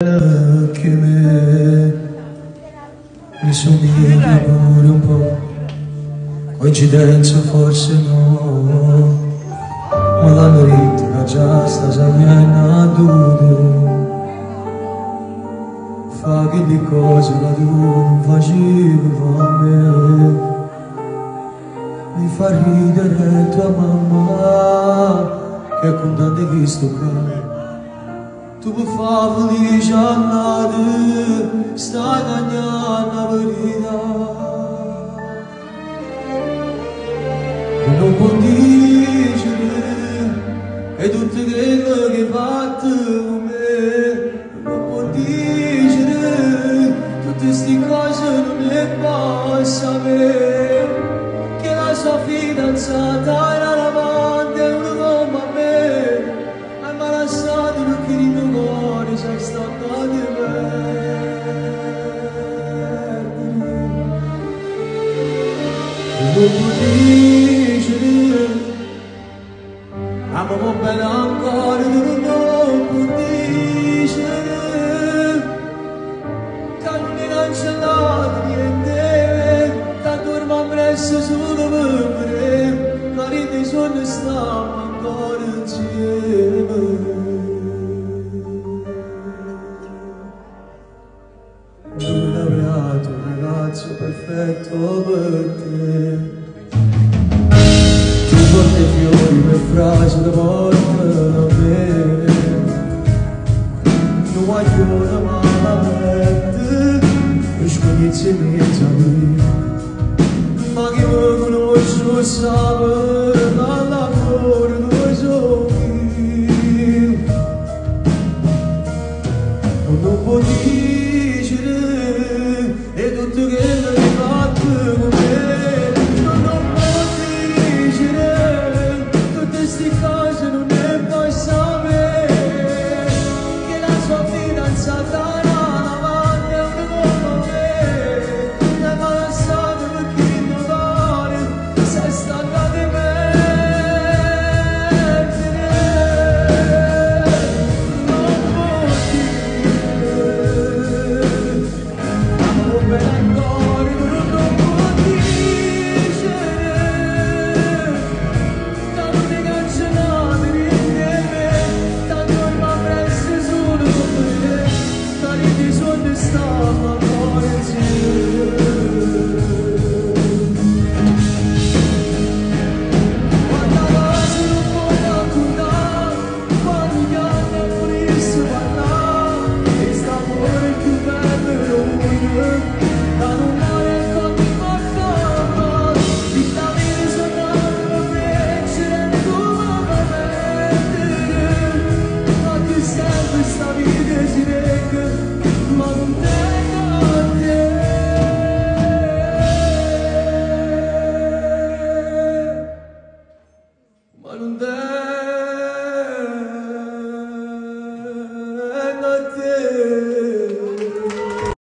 Che me mi somiglia pure un po', coincidenza forse no, ma l'hanno detto che già sta sagliendo a due, fa che cose che tu non facevi a me, mi fa ridere tua mamma che è contenta di questo qua. Tu mi fa felice a stai cagnando la verità. Non può dire e tutto quello che hai fatto con me, non può dire tutte queste cose non le posso sapere, che la sua fidanzata era davanti a uno come a me, e mi ha lasciato perché il mio cuore sei stato di perdere. Non può dire, ma mi va bene ancora, tu non puoi dire che non mi cancellato niente, tanto ormai presto solo per me, ma ridi solo stiamo ancora insieme. Tu laureato, un ragazzo perfetto per te. Tu porti fiori per frasi da portano a me. Non voglio una malamente, per scognizzi mezza via. Ma chi mi conosce sa dall'amore dove sono io. Non può dire e tutto quello che hai fatto con me. Non può dire tutte queste cose non ne puoi sapere, che la sua fidanzata era davanti a uno come me, e mi ha lasciato perché il mio cuore sei stata di perdere. Non può dire, ma mi va bene ancora, tu non può dire che non mi cancellato niente, tanto ormai presto solo con me, che di sogni stiamo ancora insieme. Quanta cosa non puoi raccontare, quando chiami e volessi parlare, e sta amore più bello del mondo, da non mare con ti portava, di la vita sognata per vincere come per perdere, ma ti serve sta vita si regge, ma non tengo a te. Ma non tengo